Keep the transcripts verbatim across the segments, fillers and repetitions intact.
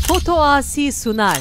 Foto Asi sunar.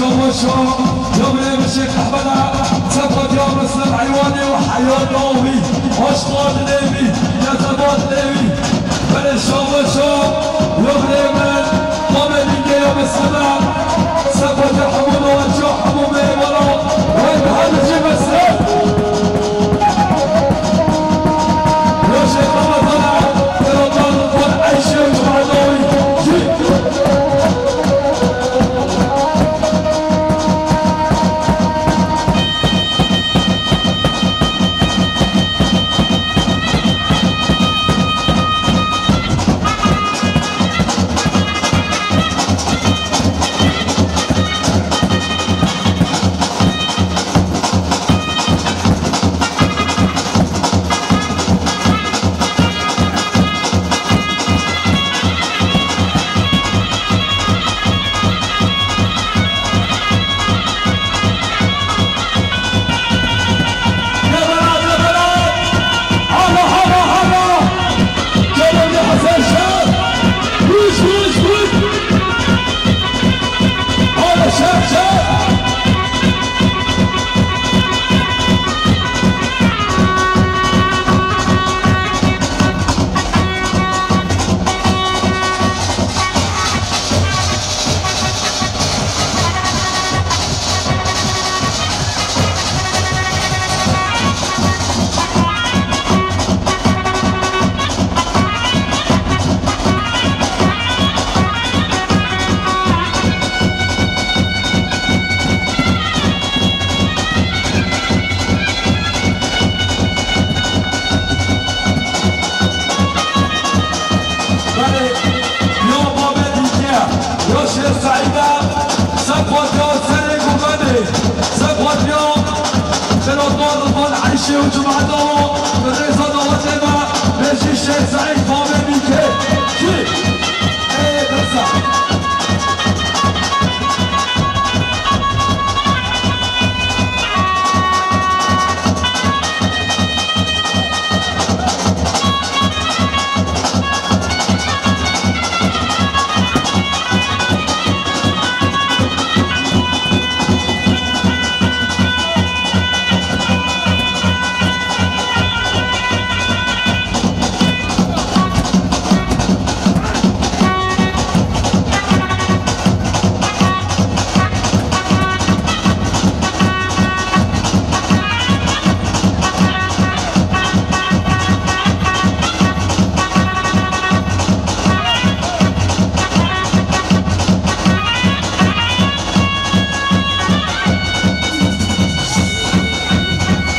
Şabaşo, yomrê Mişik Ehmeda, Sefot ya Muslim Eywanî û Heyat Dawî, Aşqa Dilêvî, Yezeba Dilêvî. Belê şabaşo, yomrê min, Mamê Lîngê ya Muslim e, Sefot ya hemû Nawaço, hemû mêvana, wey bi her bijî Muslim. Rojê Ramazan e, Ramazan Eyşê û Cuma Dawî. Jî. Belê, ya babê dîke, ya Şêx Seîd e, Sefot ya serê guvenê, Sefot ya Xelatdar Rizvan Eyşê û cemaeta wan, bi rêza dawetê me, bêjî Şêx Seîd babê dîke. Kî? Ê, dest e.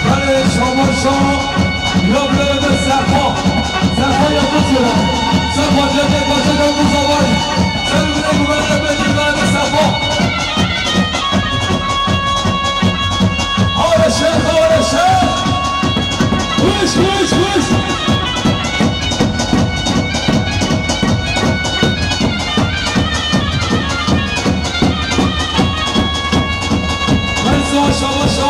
Belê, şabaşo, ya birê min Sefa. Sefa ya Duzgire. Sefa, cedê koçê de Duzavayî. Ser birê min, birê min, birê min Sefa. Hare Şêx, hare Şêx. Wîş, wîş, wîş. Mersa, şabaşo.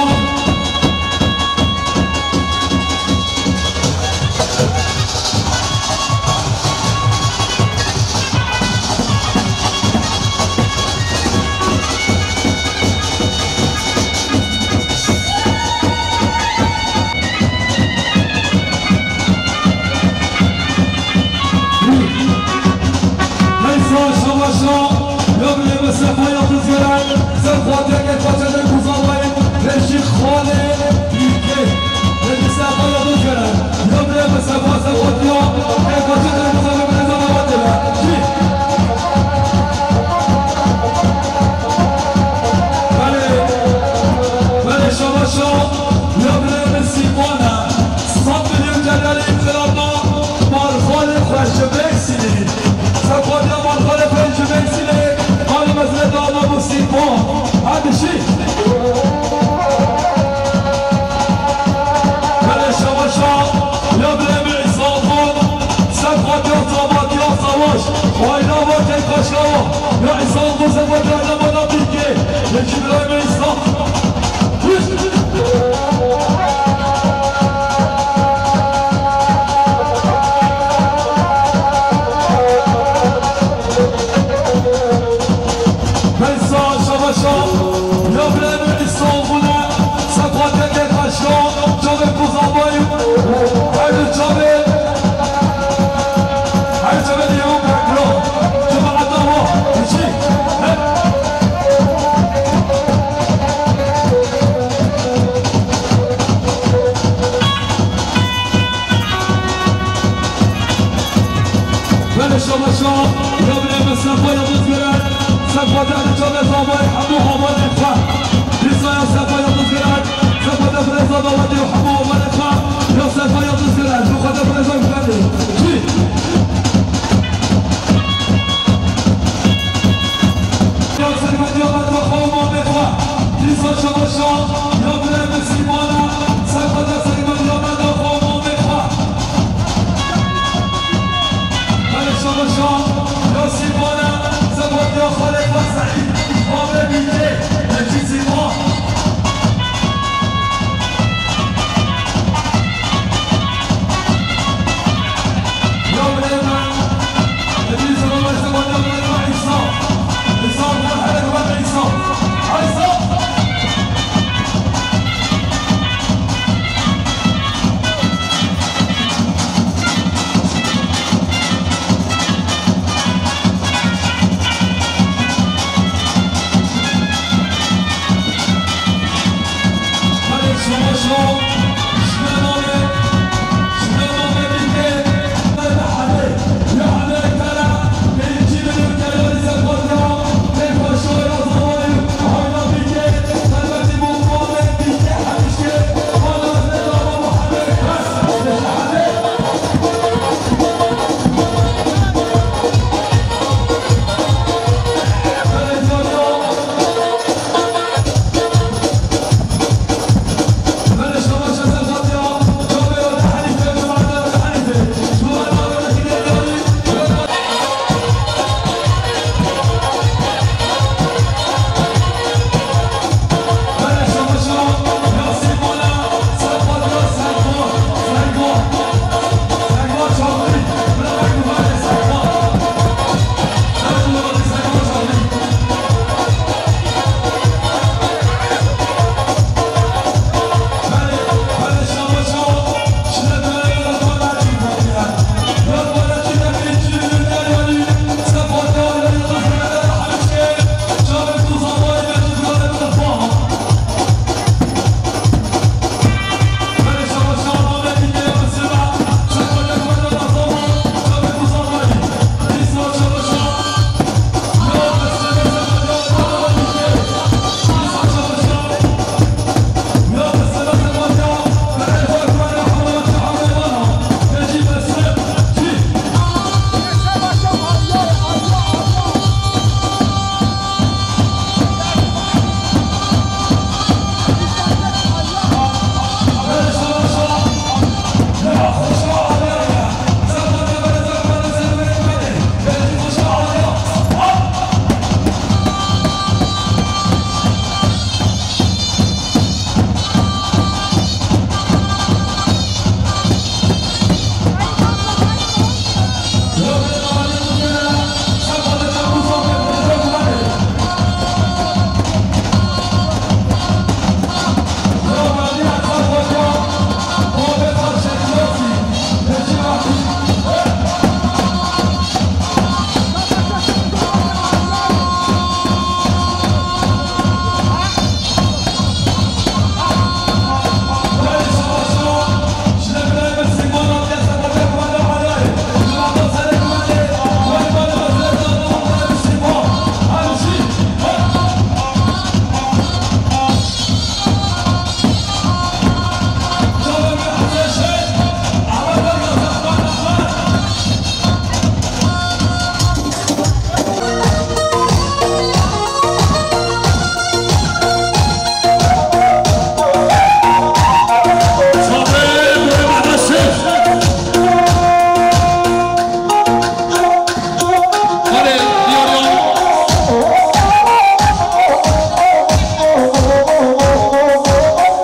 Neysa, şabaşo, ya birê min Sefa ya Duzgire, ser xwatiyeke koçê de Duzavayî, pêşî xalê dîke. Pêşî Sefa ya Duzgire, ya birê min Sefa, Sefa diya, ê koçê de Duzavayî, birê Sefa ya Duzgire. Kî? Belê, belê, şabaşo, ya birê min Sîpon e. Sed milyon celalê înqilaba, Marxalê xwe ji Mêrsînê. Sefa diya Marxalê xwe ji Mêrsînê, qalê mezine dana bû Sîpon. Hadi şî. Belê şabaşo, ya birê min Îsa Xan, Sefa diya Sava diya Savaş, Xwayna va key xweşka wa, ya Îsa Xan, Sefa diya Lemana Bîkê, yekî birayê min Îsa. Mersa, şabaşo. Ya birê min Sefa Yildiz Giran, Sefa te li çavê zamayê hemû hevalên xwe. Dîsa ya Sefa Yildiz Giran, Sefa te birêza dawetê û hemû hevalên xwe. Ya Sefa Yildiz Giran, bi xwe te birêza û xwendê. Çî? Ya servetiya me daxwe û mamê xwe. Dîsa şabaşa, ya birê min Sîmona, Sefa te servetiya me daxwe û mamê xwe. Belê şabaşa, ya Sîmona, Sefa te ya xalê xwe Seîd, mamê Bîkê, Necî Sîmon.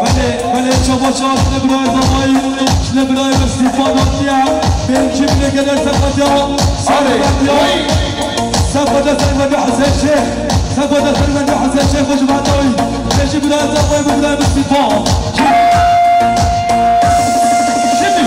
Belê, belê, çava çava, ji ne birayê Zamayî, ji ne birayê Stefan Atliya, pêncî bilê gele Sefatya, Sefatya, Sefatya Serwendî Hesen Şêx, Sefatya Serwendî Hesen Şêx, xwe ji van dawî, pêncî birayê Zamayî, bi birayê Stefan. Şimdi.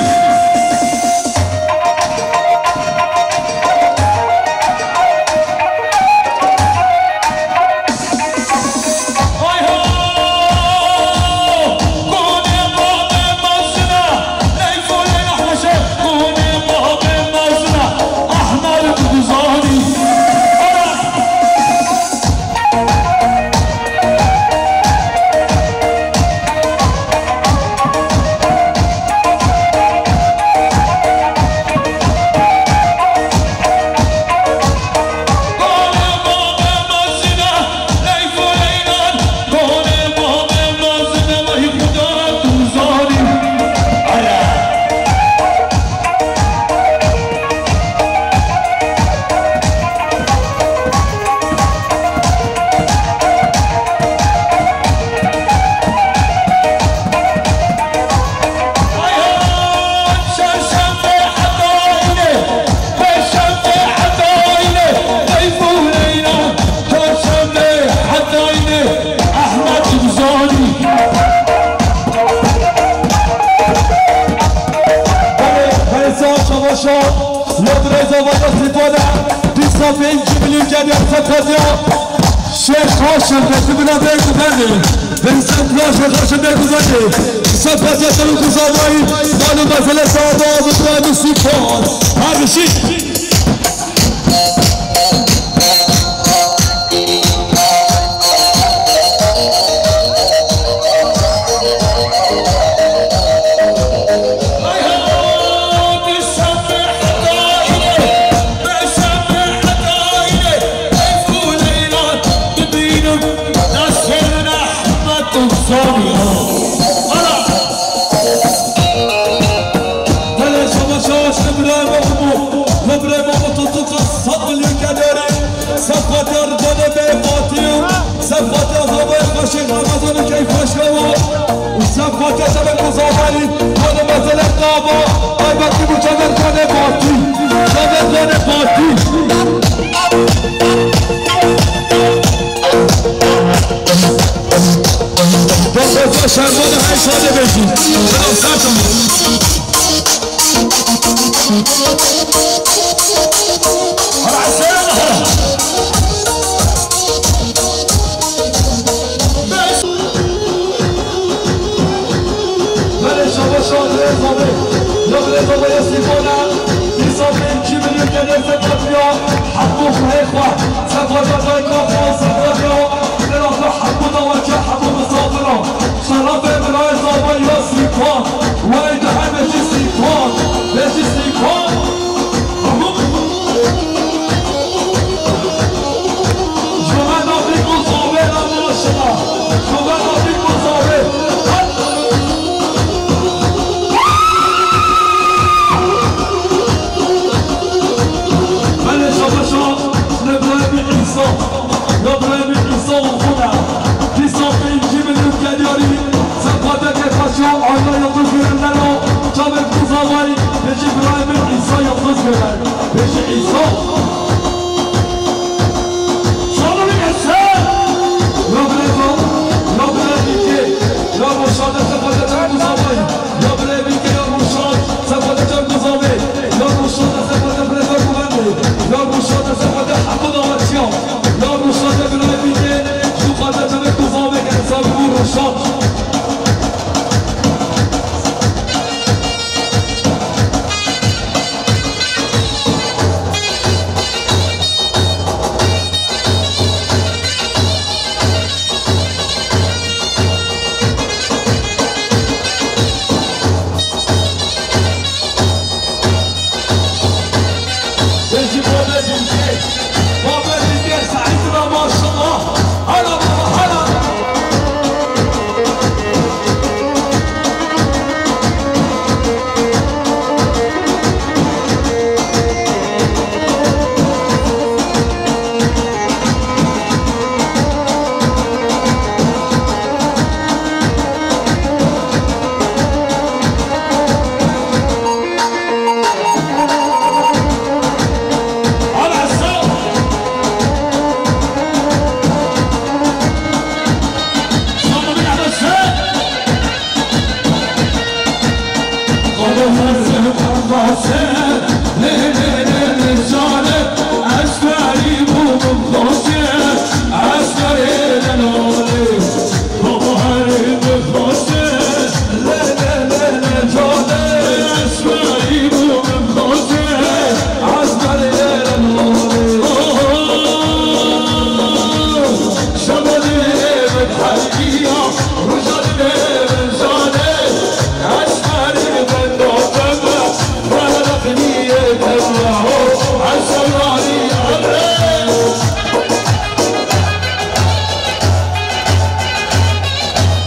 Pêncî milyon geliyor Sakarya. Şêx Haşim, Betî Bina Bey Güvenli. Vincent Şêx Haşim Bey Güvenli. Sakarya Çevik Uzavayî. Malum mesele sağda oldu. Bravo Spor. Her şey. Sefqatê Erdalê Bey Fatî û Sefqatê Zavayê Xweşê Ramazan û Keyf Xweşkawa û Sefqatê Çavê Muzafferî, Xanê Mezelek Dava, taybetî bû Çavê Xanê Fatî, Çavê Xanê Fatî. Doktor Şervanê her şadê bêjî. Selam Serkan. Belê şabaş Andrê Zabê. Ya birê Zabê ya Sîfona. Dîsa bin iki milyon gelirse katliya. Hemû xwehê xwe. Sefa ya dayka xwe, sefa ya. Lê Rabbe hemû dawakiya, hemû misafira. Şerefê birayê Zabê ya Sîfon. Wey dihê bêjî Sîfon. Bêjî Sîfon. Ji bo me navê ku Zabê re maşela. Ji bo me navê ku Zabê. Belê şabaşa li birayê min Îsa. Ya birayê min Îsa û xwe ne. Dîsa pêncî milyon gelyarî. Sefqateke xweşiya Ayla Yıldız Görenler o. Çavê Kuzavayî. Pêşî birayê min Îsa Yıldız Gören. Pêşî Îsa. Şanlı Esen. Ya birêzo, ya birêzîkê. Ya Roşan de Sefqateke Kuzavayî. Ya birêzîkê ya Roşan. Sefqateke Kuzavê. Ya Roşan de Sefqateke Birêzo Guvendê. Ya Roşan de Sefqateke Hemû Dawaçiya. Ya Roşan de birêzîkê. Sefqateke Kuzavê. Hesabî bû Roşan. Bêjî bavê Bilgê, bavê Bilgê Seîd re maşallah. Hala baba, hala.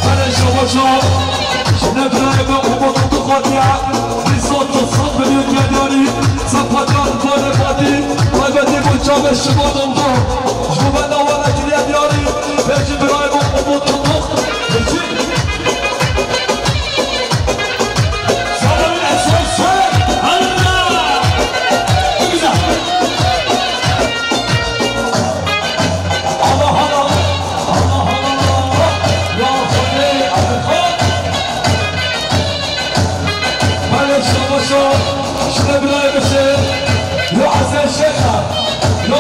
Belê şabaşa, ji ne birayê me Umut Abdulkadir, dîsa çar sed milyon gelyarî, Sefqatê Erdalê Fatî, taybetî bû çavê şima Dildo. Ji bo me dawa nekiriye diyarî, bêjî birayê me Umut Abdul, bêjî. Salonun esası, Allah! Ne güzel. Allah Allah, Allah Allah, ya Rabbi, Allah. Belê şabaşa, şuna bir ay bir şey. Ya Hasan Şeker, ya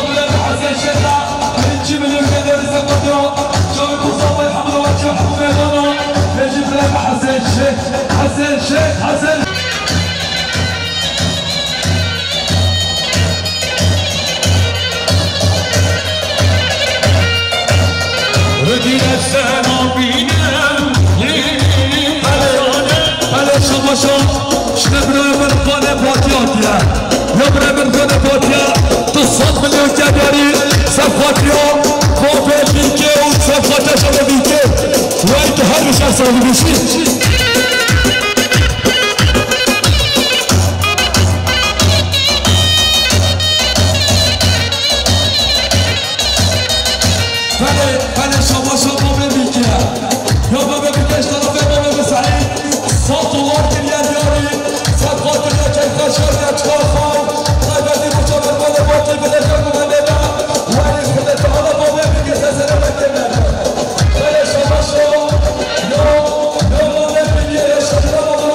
Birayê min, xanê Fatiha diye. Ya birayê min, xanê Fatiha, tu sed milyon kedarî, ser xatiriya babê Bîkê û ser xatiriya çavê Bîkê. Wey tu her bişer sazî bişî. Belê, belê, şabaş, şabaş, babê Bîkê. Ya babê Bîkê, ji tarafê babê Seîd. Sed dolar kiriye diyarî. Ser xatiriya keyfxweşiya keçika xwe. Taybetî rûça berxwedê Fatî Bilêja Guvendê de. Werî Xwedê Teala babê Bîkê ser serê me kê me. Belê, şabaş, şabaş. Ya, ya babê Bîkê, ya şabaş, şabaş.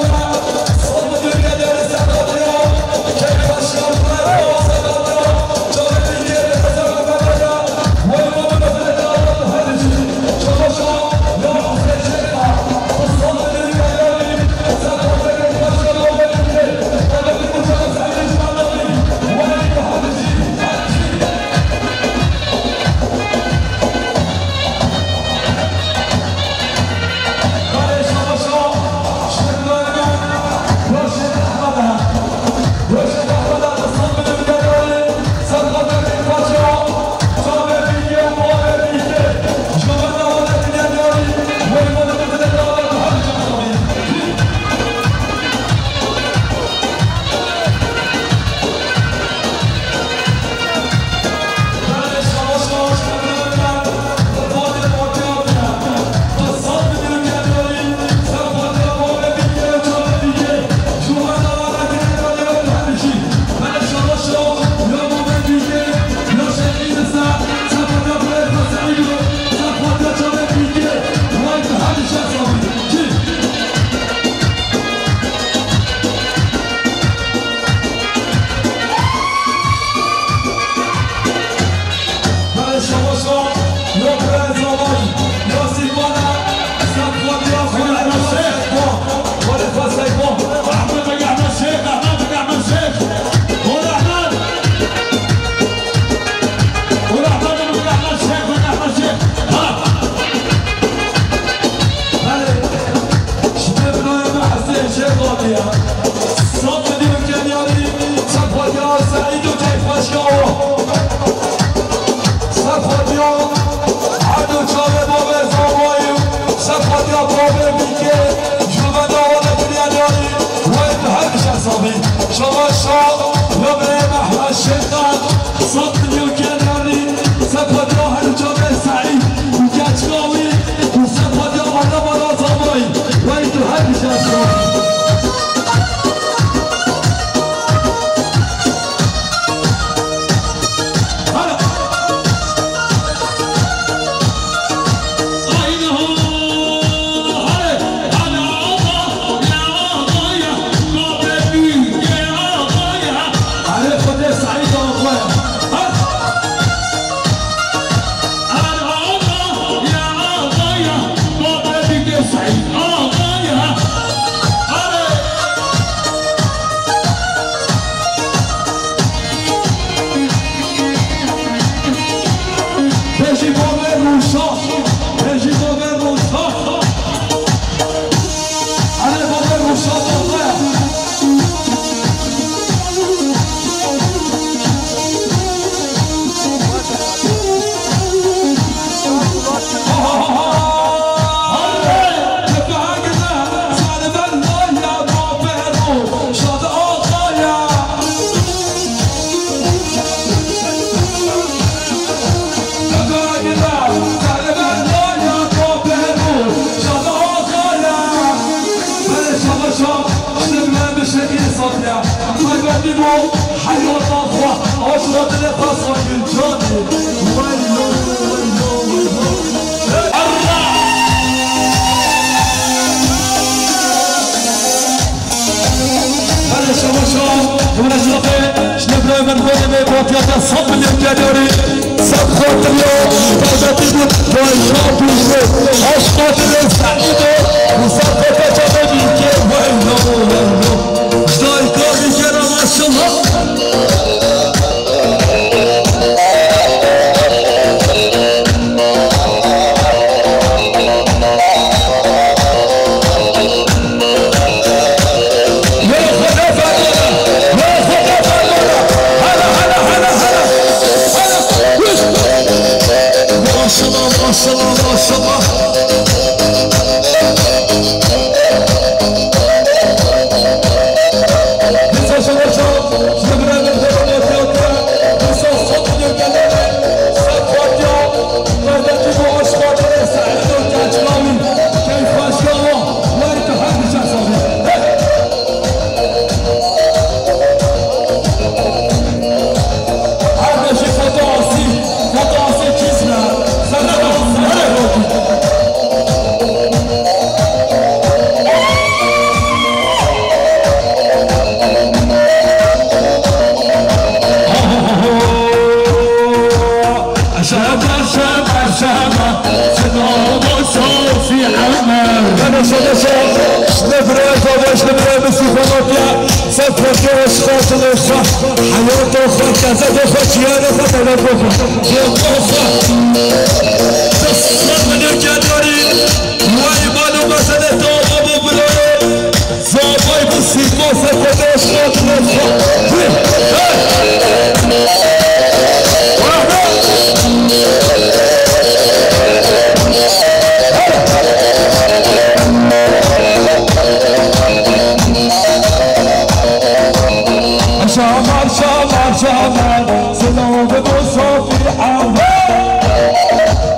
Belê, ji me birayê me Hesên Şêx hatiye. Sed milyon kenyarî, ser xwediya Seîd û keyfxweşiya wan. Ser xwediya her du çavê babê Zamayî û ser xwediya babê Bîkê, ji me dawa nekiriye diyarî, wey tu her bişer sabî. Şabaş şa, ya birayê me Hesên Şêx. Sed milyon kenyarî, ser xwediya her du çavê Seîd û keçika wî û ser xwediya araba Zamayî. Wey tu her bişer sabî. Bêjî bavê Rûşa, bêjî bavê Rûşa. Erê bavê Rûşa bavê. Taybetî bû heyata xwe, aşqa dilê xwe sakin canê. Weylo, weylo, weylo. Belê şabaş şa, ji min şafê, ji ne birayê min xwedê me batiyata sed milyon kedarî, sed xatiriya, taybetî bû, vay şa bû, aşqa dilê Seîdo, û sed xatiriya çavê Bîkê, weylo, weylo. Ji dayika Bîkê re maşallah. Baba Sofi Emer. Bana sana sağ. Ne bire babaş ne bire misi bana ya. Sen korkuyorsun, korkuyorsun. Hayat o korkuyorsun, korkuyorsun. Sen bana geldi. Vay bana masada tamam bu bro. Zavay bu sîko se xwe deş xwe dine xwe. Hey! Şamar, şamar, şamar, silav bi Musafir Ahmet.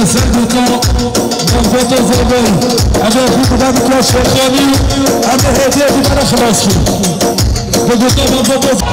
Ser goto, Mevgoto Zerbe. Eger bu kadar bir kulaç vermeli, ama hediye bir tane xelas ki. Bu kadar Mevgoto